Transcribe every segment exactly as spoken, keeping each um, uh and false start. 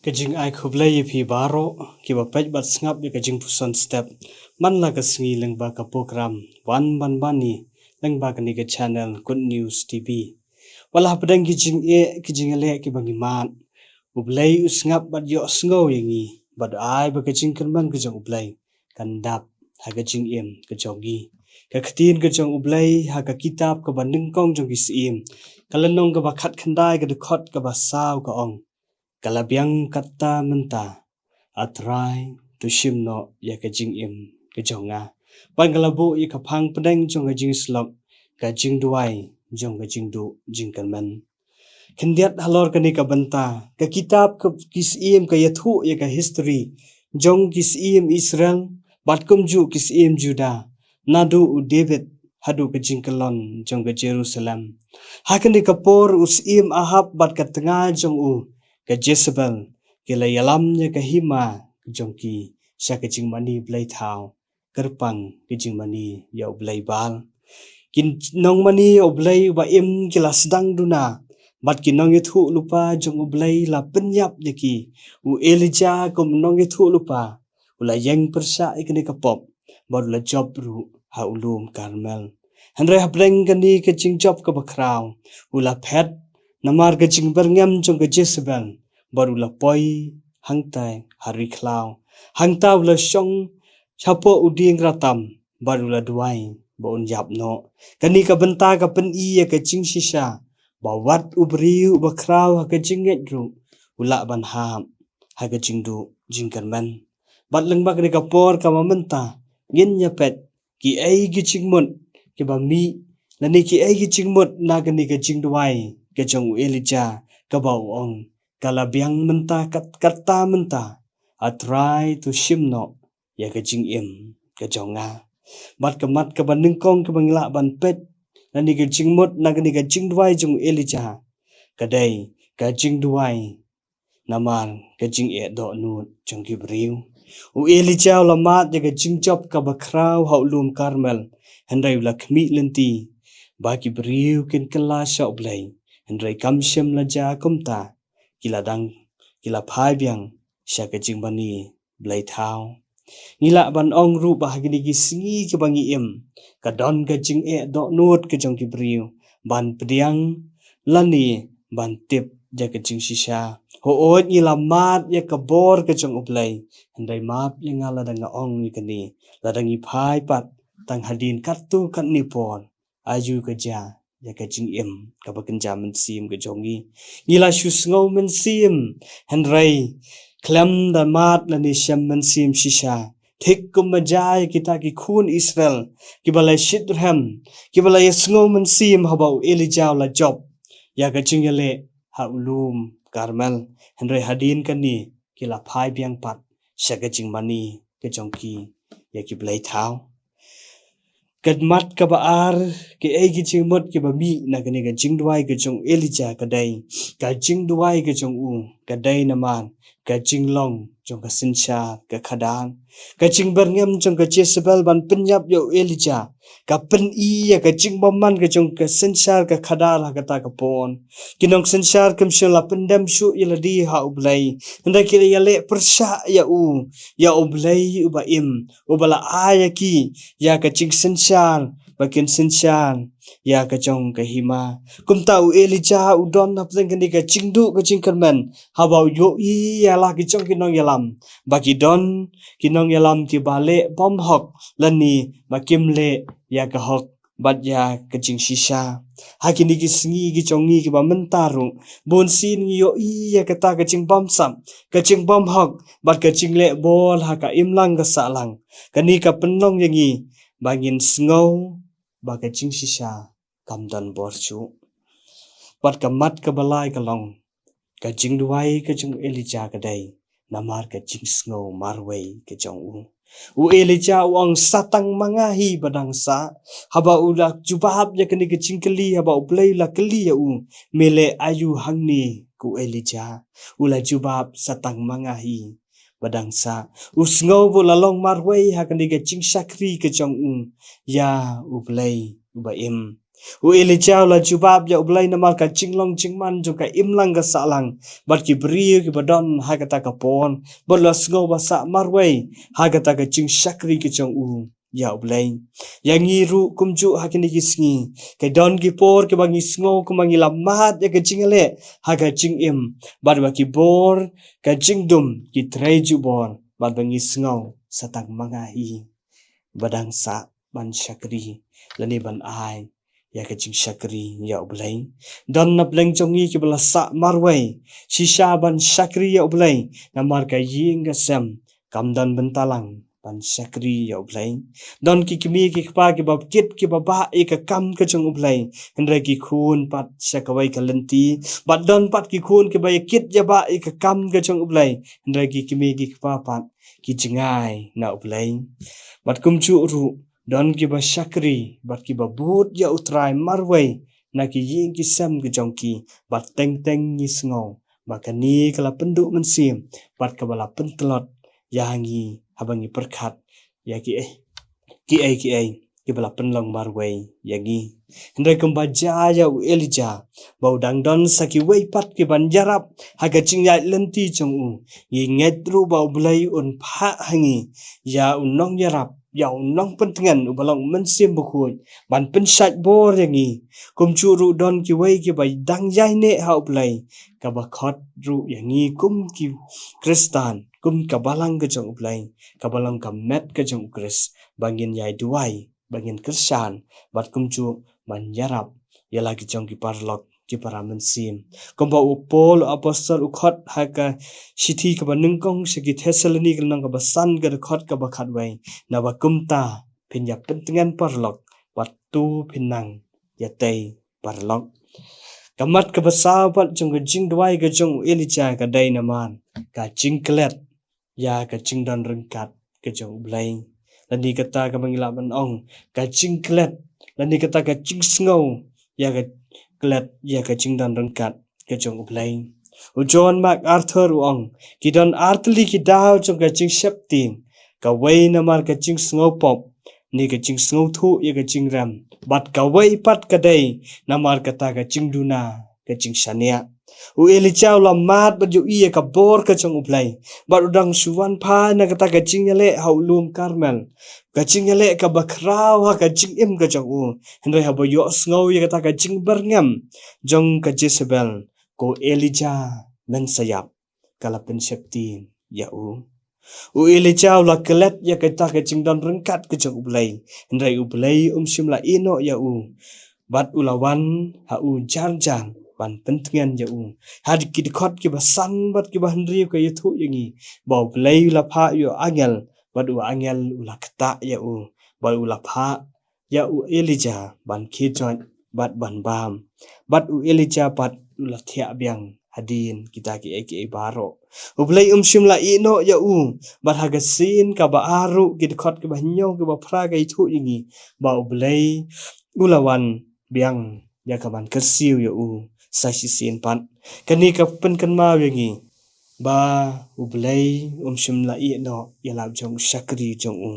Ka jingai khublei ïa phi baroh kiba peit bad sngap ïa ka jingpuson step man la ka sngi lyngba ka program Wan Ban Bani lyngba kane ka channel Good News T V. Wat la hapdeng ki jingeh ki jingeh kiba ngi mad, U Blei u sngap bad ïohsngew ïa ngi bad u ai ba ka jingkyrmen ka jong U Blei kan dap ha ka jingim ka jong ngi. Ka ktien ka jong U Blei ha ka kitab kaba nyngkong jong ki Syiem, ka lynnong kaba khatkhyndai, ka dkhot kaba saw ka ong, ka la biang katta mynta, A Trai, to shim noh ïa ka jingim ka jong nga. Bad ka la buh ïa ka phang pdeng jong ka jingshlok, ka jingduwai jong ka jingduh jingkyrmen. Khyndiat halor kane ka bynta, ka kitab ka ki Syiem ka ïathuh ïa ka history jong ki Syiem Israel bad kumjuh ki Syiem Judah, naduh u David haduh ka jingkyllon jong ka Jerusalem. Ha kane ka por u Syiem Ahab bad ka tnga jong u ka Jezebel ki la ïalam ïa ka hima jong ki sha ka jingmane blei thaw, kyrpang ka jingmane ïa u blei Baal. Ki nongmane ïa u blei uba im ki la sdang duna, bad ki nongïathuhlypa jong U Blei la pynïap ïa ki. U Elijah kum u nongïathuhlypa u la ïeng pyrshah ïa kane ka pop bad u la jop ruh ha u lum Karmel. Hynrei hapdeng kane ka jingjop kaba khraw, u la phet namar ka jingbyrngem jong ka Jezebel bad u la poi hangtai ha ri khlaw. Hangta u la shong shapoh u dieng ratam bad u la duwai ba un ïap noh. Kane ka bynta ka pyni ïa ka jingshisha ba wat u briew uba khraw ha ka jingngeit ruh u lah ban hap ha ka jingduh jingkyrmen. Bad lyngba kane ka por kaba mynta ngin ïa peit kiei ki jingmut kiba mih lane kiei ki jingmut na kane ka jingduwai ka jong u Elijah, kaba u ong, ka la biang mynta kat, katta mynta, A Trai, to shim noh ïa ka jingim ka jong nga. Bad ka mat kaba nyngkong kaba ngi lah ban peit lane ka jingmut na kane ka jingduwai jong u Elijah ka dei ka jingduwai namar ka jingeh dohnud jong ki briew. U Elijah u la mad ïa ka jingjop kaba khraw ha u lum Karmel, hynrei u la khmih lynti ba ki briew kin kylla sha U Blei, hynrei kam shym la jia kumta. Ki la dang, ki la phai biang sha ka jingmane blei thaw. Ngi lah ban ong ruh ba ha kine ki sngi kiba ngi im, ka don ka jingeh dohnud ka jong ki briew ban pdiang lane ban tip ïa ka jingshisha. Hooid, ngi la mad ïa ka bor ka jong U Blei, hynrei map ïa nga lada nga ong ïa kane, lada ngi phai pat tang hadien katto katne por, aïu ka jia ïa ka jingim kaba kynja mynsiem ka jong ngi. Ngi la shu sngew mynsiem, hynrei khlem da mad lane shem mynsiem shisha, thik kumba jia ïa kita ki khun Israel kiba la shitrhem, kiba la ïa sngew mynsiem haba u Elijah u la jop ïa ka jingïaleh ha u lum Karmel, hynrei hadien kane ki la phai biang pat sha ka jingmane ka jong ki ïa ki blei thaw. Ka mat kaba ar, kiei ki jingmut kiba mih na kane ka jingduwai ka jong u Elijah ka dei, ka jingduwai ka jong u ka dei namar ka jinglong jong ka synshar ka khadar. Ka jingbyrngem jong ka Jezebel ban pynïap ïa u Elijah ka pyni ïa ka jingbymman ka jong ka synshar ka khadar ha kata ka por. Ki nongsynshar kim shym la pyndem shuh ïa lade ha U Blei, hynrei ki la ïaleh pyrshah ïa u, ïa U Blei uba im, uba la ai ïa ki ïa ka jingsynshar ba kin synshar ïa ka jong ka hima. Kumta u Elijah u don hapdeng kane ka jingduh ka jingkyrmen haba u ïohi ïa la ki jong ki nongïalam ba ki don ki nongïalam kiba leh bymhok lane ba kim leh ïa ka hok bad ïa ka jingshisha. Ha kine ki sngi ki jong ngi kiba mynta ruh, bunsien ngi ïohi ïa kata ka jingbymsap, ka jingbymhok bad ka jingleh bor ha ka imlang ka sahlang. Kane ka pynlong ïa ngi ba ngin sngew ba ka jingshisha kam don bor shuh. Bad ka mat kaba lai ka long, ka jingduwai ka jong u Elijah ka dei namar ka jingsngew marwei ka jong u. U Elijah u ong, sa tang ma nga hi ba dang sah. Haba u la jubab ïa kane ka jingkylli, haba U Blei u la kylli ïa u, me leh aïu hangne, ko Elijah? U la jubab, sa tang ma nga hi ba dang sah. U sngew ba u la long marwei ha kane ka jingshakri ka jong u ïa U Blei uba im. U Elijah u la jubab ïa U Blei namar ka jinglong jingman jong ka imlang ka sahlang bad ki briew kiba don ha kata ka por, bad u la sngew ba sah marwei ha kata ka jingshakri ka jong u ïa U Blei. Ïa ngi ruh kumjuh ha kine ki sngi, ka don ki por kiba ngi sngew kumba ngi la mad ïa ka jingïaleh ha ka jingim, bad ba ki bor ka jingdum ki trei jubor, bad ba ngi sngew sa tang ma nga hi ba dang sah ban shakri lane ban ai ïa ka jingshakri ïa U Blei. Don na pdeng jong ngi kiba la sah marwei shisha ban shakri ïa U Blei, namar ka ïing ka sem kam don bynta lang ban shakri ïa U Blei. Don ki kmie ki kpa kiba kit kiba bah ïa ka kam ka jong U Blei, hynrei ki khun pat sha kawei ka lynti. Bad don pat ki khun kiba ïa kit ïa bah ïa ka kam ka jong U Blei, hynrei ki kmie ki kpa pat ki jngai na U Blei. Bad kumjuh ruh don kiba shakri bad kiba bud ïa U Trai marwei na ki ïing ki sem ka jong ki, bad teng teng ngi sngew ba kane ka la pynduh mynsiem bad kaba la pyntlot ïa ngi haba ngi pyrkhat ïa kiei kiei kiei kiba la pynlong marwei ïa ngi. Hynrei kumba jia ïa u Elijah, ba u dang don sa kiwei pat kiban ïarap ha ka jingïaid lynti jong u, ngi ngeit ruh ba U Blei un phah ha ngi ïa u nongïarap, ïa u nongpyntngen uba long Mynsiem Bakhuid ban pynshait bor ïa ngi. Kumjuh ruh don kiwei kiba dang ïaineh ha U Blei, kaba khot ruh ïa ngi kum ki Khristan, kum ka balang ka jong U Blei, kaba long ka met ka jong U Khrist, ba ngin ïai duwai, ba ngin kyrshan, bad kumjuh ban ïarap ïa la ki jong ki paralok ki para mynsiem. Kumba u Paul u apostol u khot ha ka shithi kaba nyngkong sha ki Thessaloni ka lynnong kaba san ka dkhot kaba khatwei, naba kumta phin ïa pyntngen paralok, bad to phin nang ïatei paralok. Ka mat kaba saw pat jong ka jingduwai ka jong u Elijah ka dei namar ka jingklet ïa ka jingdon ryngkat ka jong U Blei. Lane kata kaba ngi lah ban ong, ka jingklet, lane kata ka jingsngew ïa ka klet ïa ka jingdon ryngkat ka jong U Blei. U John MacArthur u ong, ki don artylli ki daw jong ka jingsheptieng, kawei namar ka jingsngew pop ne ka jingsngewthuh ïa ka jingrem, bad kawei pat ka dei namar kata ka jingduna ka jingshaniah. U Elijah u la mad bad ïohi ïa ka bor ka jong U Blei, bad u dang shu wan phai na kata ka jingïaleh ha u lum Karmel, ka jingïaleh kaba khraw ha ka jingim ka jong u. Hynrei haba ïohsngew ïa kata ka jingbyrngem jong ka Jezebel, ko Elijah men sa ïap, ka la pynsheptieng ïa u. U Elijah u la klet ïa kata ka jingdon ryngkat ka jong U Blei, hynrei U Blei um shym la ïehnoh ïa u, bad u la wan ha u jar jar ban pyntngen ïa u. Ha ki dkhot kiba san bad kiba hynriew ka ïathuh ïa ngi ba U Blei u la phah ïa u angel, bad u angel u la ktah ïa u, bad u la phah ïa u Elijah ban khie joit bad ban bam, bad u Elijah pat u la thiah biang hadien kita kiei kiei baroh. U Blei um shym la ïehnoh ïa u. Bad ha ka sien kaba ar ruh, ki dkhot kiba hynñiew kiba phra ka ïathuh ïa ngi ba U Blei u la wan biang ïa ka ban kyrsiew ïa u sa shisien pat. Kane ka pynkynmaw ïa ngi ba U Blei um shym la ïehnoh ïa la jong u shakri jong u,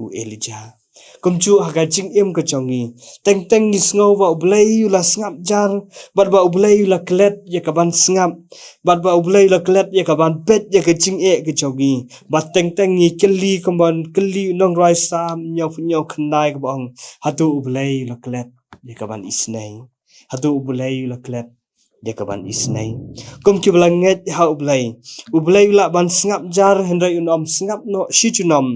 u Elijah. Kumjuh ha ka jingim ka jong ngi, teng teng ngi sngew ba U Blei u la sngap jar, bad ba U Blei u la klet ïa ka ban sngap, bad ba U Blei u la klet ïa ka ban peit ïa ka jingeh ka jong ngi. Bad teng teng ngi kylli kumban kylli u nongrwai Salm hynñiew phew hynñiew khyndai kaba ong, hato U Blei u la klet ïa ka ban isynei? Hato U Blei u la klet ïa ka ban isynei? Kum kiba la ngeit ha U Blei, U Blei u lah ban sngap jar, hynrei un ym sngap noh shi junom.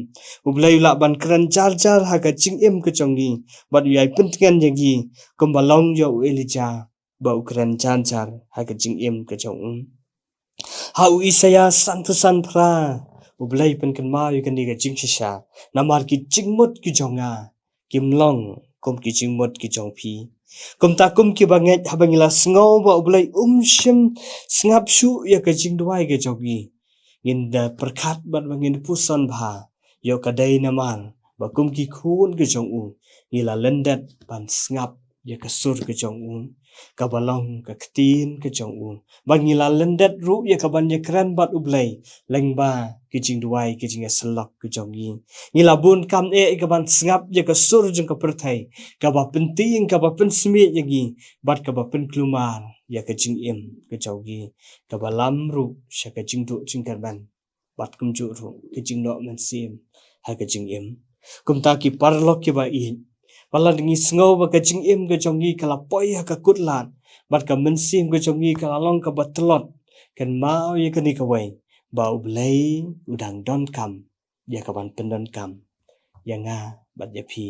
U Blei u lah ban kren jar jar ha ka jingim ka jong ngi, bad u ïai pyntngen ïa ngi, kumba long ïa u Elijah ba u kren jar jar ha ka jingim ka jong u. Ha u Isaïah sanphew san phra, U Blei pynkynmaw ïa kane ka jingshisha, namar ki jingmut ki jong nga kim long kum ki jingmut ki jong phi. Kumta kum kiba ngeit, haba ngi la sngew ba U Blei um shym sngap shuh ïa ka jingduwai ka jong ngi, ngin da pyrkhat bad ba ngin da puson bha, ïoh ka dei namar ba kum ki khun ki jong u, ngi la lyndet ban sngap ïa ka sur ka jong u, kaba long ka ktien ka jong u. Ba ngi la lyndet ruh ïa kaban ïakren bad U Blei lyngba ki jingduwai, ki jingïasyllok ka jong ngi. Ngi la bun kam eh ïa kaban sngap ïa ka sur jong ka pyrthei, kaba pyntieng, kaba pynsmit ïa ngi, bad kaba pynkulmar ïa ka jingim ka jong ngi, kaba lam ruh sha ka jingduh jingkyrmen, bad kumjuh ruh ka jingnoh mynsiem ha ka jingim. Kumta ki paralok kiba ïeit, ba lada ngi sngew ba ka jingim ka jong ngi ka la poi ha ka kut lad, bad ka mynsiem ka jong ngi ka la long kaba tlot, kynmaw ïa kane kawei, ba U Blei u dang donkam ïa kaban pyndonkam ïa nga bad ïa phi.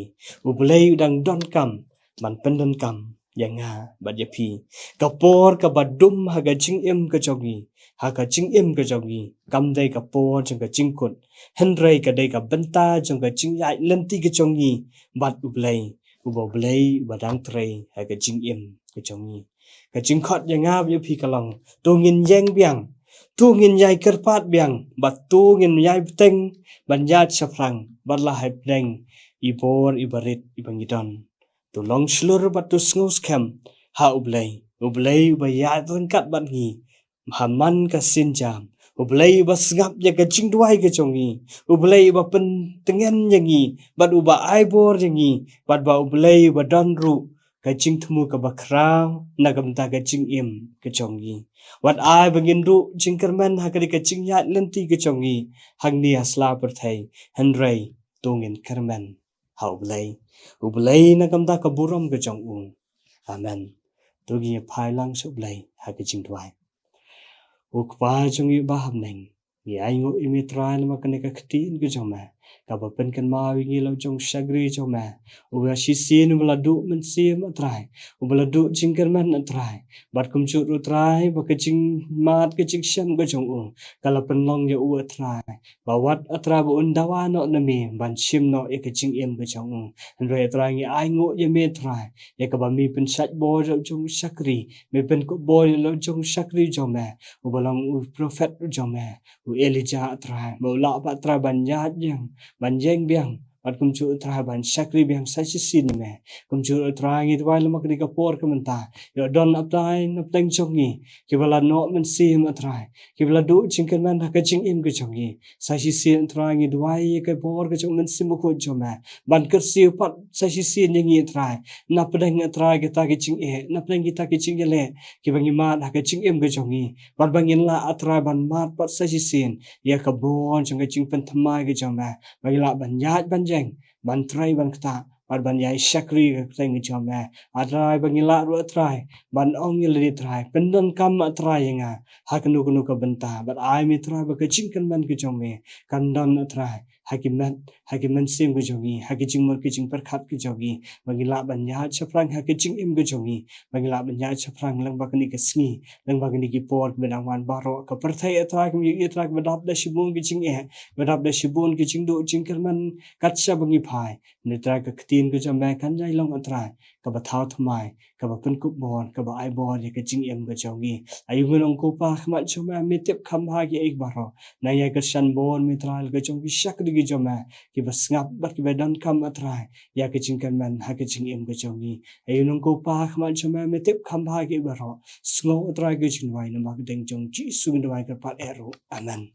U Blei u dang donkam ban pyndonkam ïa nga bad ïa phi. Ka por kaba dum ha ka jingim ka jong ngi, ha ka jingim ka jong ngi, kam dei ka por jong ka jingkut, hynrei ka dei ka bynta jong ka jingïaid lynti ka jong ngi bad U Blei, uba U Blei uba dang trei ha ka jingim ka jong ngi. Ka jingkhot ïa nga bad ïa phi ka long, to ngin ïeng biang, to ngin ïai kyrpad biang, bad to ngin ïai bteng ban ïaid shaphrang, bad la hapdeng i bor iba rit iba ngi don, to long shlur bad to sngew skhem ha U Blei, U Blei uba ïaid ryngkat bad ngi ha man ka sienjam. U Blei uba sngap ïa ka jingduwai ka jong ngi, U Blei uba pyntngen ïa ngi, bad uba ai bor ïa ngi, bad ba U Blei uba don ruh ka jingthmu kaba khraw na ka bynta ka jingim ka jong ngi. Wat ai ba ngin duh jingkyrmen ha kane ka jingïaid lynti ka jong ngi hangne ha sla pyrthei, hynrei to ngin kyrmen ha U Blei, U Blei na ka bynta ka burom ka jong u. Amen. To ngin ïa phai lang sha U Blei ha ka jingduwai. Ko Kpa jong ngi uba ha bneng, ngi ainguh ïa me Trai namar kane ka ktien ka jong me, kaba pynkynmaw ïa ngi la u jong u shakri jong me, uba shisien uba la duh mynsiem, A Trai, uba la duh jingkyrmen, A Trai, bad kumjuh ruh Trai, ba ka jingmad ka jingshem ka jong u ka la pynlong ïa u, A Trai, ba wat, A Trai, ba un dawa noh na me ban shim noh ïa ka jingim ka jong u. Hynrei, A Trai, ngi ainguh ïa me Trai, ïa kaba me pynshait bor ïa la u jong u shakri, me pynkup bor ïa la u jong u shakri jong me, uba long u prophet jong me, u Elijah, A Trai, ba u lah pat, A Trai, ban ïaid biang, ban ïeng biang, bad kumjuh, A Trai, ban shakri biang sa shisien ïa me. Kumjuh, A Trai, ngi duwai lem ha kane ka por ka mynta, ïoh don, A Trai, na pdeng jong ngi kiba la noh mynsiem, A Trai, kiba la duh jingkyrmen ha ka jingim ka jong ngi. Sa shisien, A Trai, ngi duwai ïa ka bor ka jong u Mynsiem Bakhuid jong me ban kyrsiew pat sa shisien ïa ngi, A Trai, na pdeng, A Trai, kita ki jingeh, na pdeng kita ki jingïaleh kiba ngi mad ha ka jingim ka jong ngi, bad ba ngin lah, A Trai, ban mad pat sa shisien ïa ka bor jong ka jingpynthymmai ka jong me, ba ngin lah ban ïaid ban ïeng, ban trei ban ktah, bad ban ïai shakri ha ka kyrteng ka jong me. A Trai, ba ngin lah ruh, A Trai, ban ong ïa lade, Trai, pyndonkam, A Trai, ïa nga ha kano kano ka bynta, bad ai me, Trai, ba ka jingkyrmen ka jong me kan don, A Trai, ha ki met, ha ki mynsiem ka jong ngi, ha ki jingmut ki jingpyrkhat ka jong ngi, ba ngin lah ban ïaid shaphrang ha ka jingim ka jong ngi, ba ngin lah ban ïaid shaphrang lyngba kane ka sngi, lyngba kine ki por kiba dang wan baroh. Ka pyrthei, A Trai, ka mih, A Trai, kaba dap da shibun ki jingeh, kaba dap da shibun ki jingduh jingkyrmen kat shaba ngi phai. Hynrei, A Trai, ka ktien ka jong me kan ïai long, A Trai, kaba thaw thymmai, kaba pynkup bor, kaba ai bor ïa ka jingim ka jong ngi. Aïu ngi ong, Ko Pa, ha khmat jong me, me tip kham bha kiei kiei baroh. Nang ïai kyrshan bor me, Trai, la ka jong ki shakri ki jong me kiba sngap bad kiba donkam, A Trai, ïa ka jingkyrmen ha ka jingim ka jong ngi. Aïu ngi ong, Ko Pa, ha khmat jong me, me tip kham bha kiei baroh. Sngew, A Trai, ka jingduwai, namar ka kyrteng jong U Jisu ngi duwai kyrpad eh ruh. Amen.